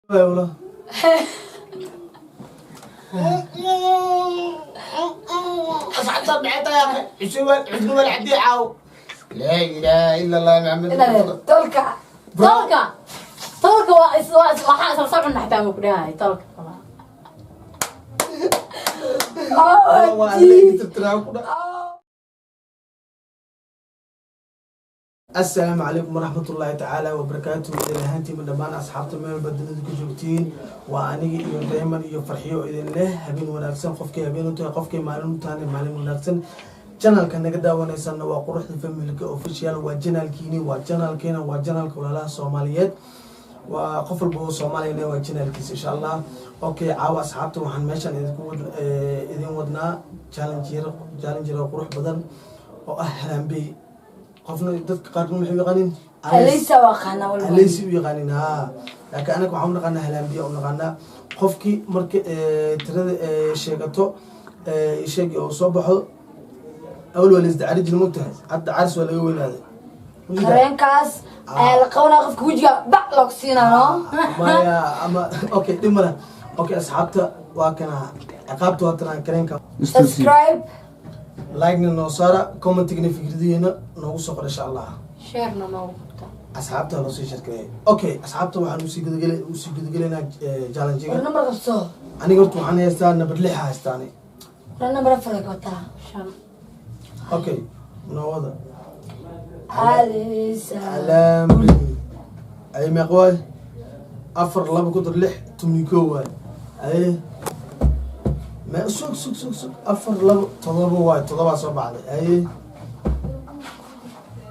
Wala. Asxaabta, maxay tahay akhi? Cusub cusub wal cadii caaw. Laa ilaaha illa Allah Maxamed. Inaad tolka. Tolka, tolka waa is waa is waxaa isla soconna xataa ma ku dhahay tolka. Waa alle iga tirtiraa ku dha. Asalaamu calaykum waraxmatullaahi tacaala wabarakaatuhu. Idin ahaantiima dhammaan asxaabta meel walba dunida ku joogtiin, waa aniga iyo Rayman iyo Farxiyo idin leh habeen wanaagsan. Qofkii habeen u tahay, qofkii maalin u tahayna maalin wanaagsan. Channelka naga daawanaysanna waa Quruxda Familka Official. Waa channelkiini, waa channelkeena, waa channelka walaalaha Soomaaliyeed, waa qof walba oo Soomaaliya leh, waa channelkiisa insha Allah. Okay, caawa asxaabta waxaan meeshan idin wadnaa challenge yar, challenge yar oo qurux badan oo ah halaanbey. Qofna dadka qaarna maxay u yaqaanin? Aleysa waa qaana walba. Aleysi u yaqaanin ha, laakiin anaga waxaan u naqaanaa halaanbiya u naqaanaa. Qofkii marka tirada sheegato, sheegi oo soo baxo. Awal waa laisdacari jiri, mogtahay? Hadda caris waa laga weynaaday. Kareenkaas ayaa la qabanaa qofka, wejiga bac loogu siinaa, no? Maya, ama okay, dhib male. Okay asxaabta, waa kana ciqaabta, waa tanaa kareenka. Subscribe. Like-na noo saara, commentigna fikradihiina noogu soo qor insha Allah. Sharena noogu qabta. Asxaabta loo sii share gareeyay. Okay asxaabta, waxaan usii gudagelaynaa War challenge-ga. Number qabso. Aniga horta waxaan haystaa number 6 haystaani. War number 4 ay wataa. 5. Okay, noo wada. Aleysa. Alaambi ay meeq waay? 4, 2 ku dar 6, 11 waay. Ay me, sug sug sug sug, 4, 2, 7 waay. 7 soo baxday. Aye,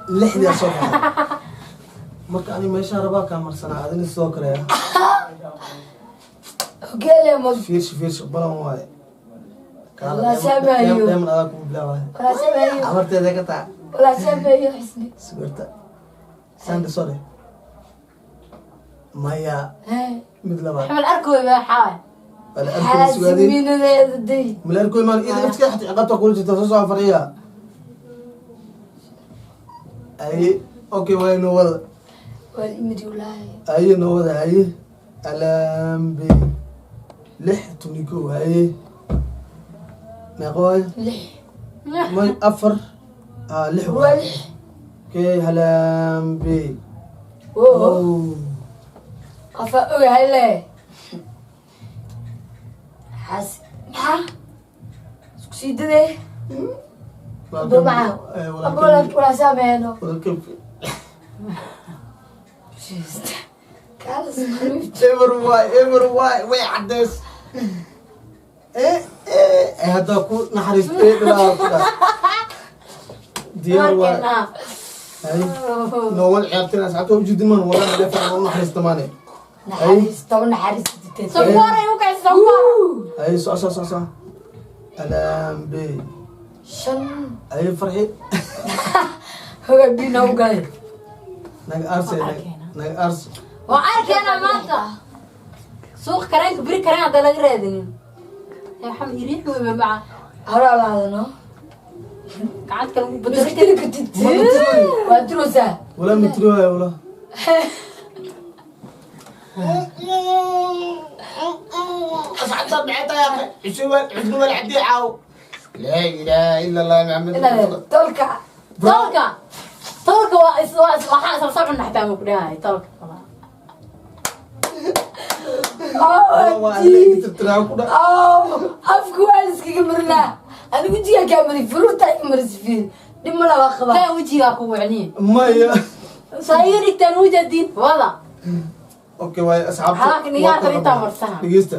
6daa soo baxday. Marka ani meeshaan rabaa kaa marsanaa, adina sidoo kale ah. Hogeele ma. Fiirshi, fiirshi, balan waaye. Walaa saamayo. Dheeman adaa kugu bilaabaya. Walaa saamayo. Amarteeda ka taa. Walaa saamayo xisni. Sawirta sanda sore maya. Hee. Mid labaad. Maxamed arkooy waxaa. Wala arkooy sugaadeen. Xaasimiinadeeda day. Mala arkooy maan ida naftiga xataa ciqaabta kula jirta. Soo soco fadhiya. Aye, okay, waay noo wada. Waa imidi walaahi. Aye, noo wada. Aye, alambe 6, 11. Aye, meeqa waay? 6. May, 4, 6 waa waay. 6. Okay, halambe. Oo qofaa ogahay le xaas maxaa isku sii dadee abo maca abo walaa saameeno. Kaalas. Eber waay, eber waay, way cadeys. Haddaa ku naxariistay dhilaa diyaar waay. Ay noowal ciyaarteen asxaabta ujeedin maan walaa dheefan oo naxariista maane. Naxariista u naxariista. Sonkoray u kacay, sonkor. Ay, soco soco soco soco, alambe. 5. Ay, Farxi. Hoga bina u galay. Naga arse, naga arse. Waa arkeena maanta suuq kareenka beri kareen hadda laga raadinin. Maxamed iriix wey maca. Hore ala hadano. Gacanta kale ugu Iska bedel. tiri kartid, waa tiroosaa. Walaa mitri waay walaa. Asxaabta, maxay tahay akhi? Cusub cusub wal cadii caaw. Laa ilaaha illa Allah Maxamed. Inaad tolka. Tolka, tolka waa is waa is waxaa isla soconna xataa ma ku dhahay tolka. Waa alle iga tirtiraa ku dha. Afku waa iskaga marinaa. Anigu wejigaa kaa mari, furuurtaa iga marisi. Fiir, dhib ma laba qabaa. Kaa wejigaa ku wacniye. Maya. Saa iga dhigtaan wujadiin wada. Okay waay asxaabta. Halka nigaa waa kala tarintaa qabnaa. marsaha. Dhegeysta,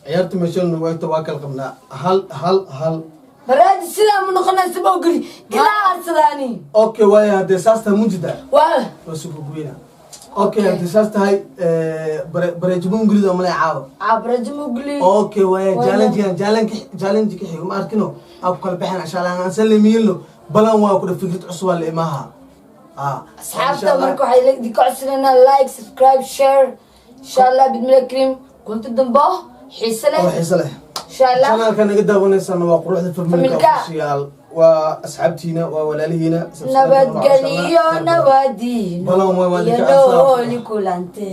ciyaarta meeshan waagta waa kala qabnaa, 1 1 1. Baraaji sidaa ma noqonaysa, ma ogoli ilaa arsadaani. Okay waay, haddee saas tahay mujida. Waa. Waa sugu goyna. Okay, haddee saas tahay bareejimo ingilida oo malay caawa. Cabraji ma ogoli. Okay waay, challenge challenge challenge ka xigo ma arkino aa ku kala baxeen insha Allah. Aan salamiino, balan waa ku dha, fikrad cusub waa la imaha. Asxaabta marka waxay idinka codsanayna like, subscribe, share insha Allah bidmila karim. Kunti dambo xiise leh. Oo xiise leh. Insha Allah. Channelka naga daawanaysana waa Quruxda Familka Familka. Official. Waa asxaabtiina, waa walaalihiina. Nabadgeliyo, nabadiino Balan waa iyo idinka ansaab. Nooli kulante.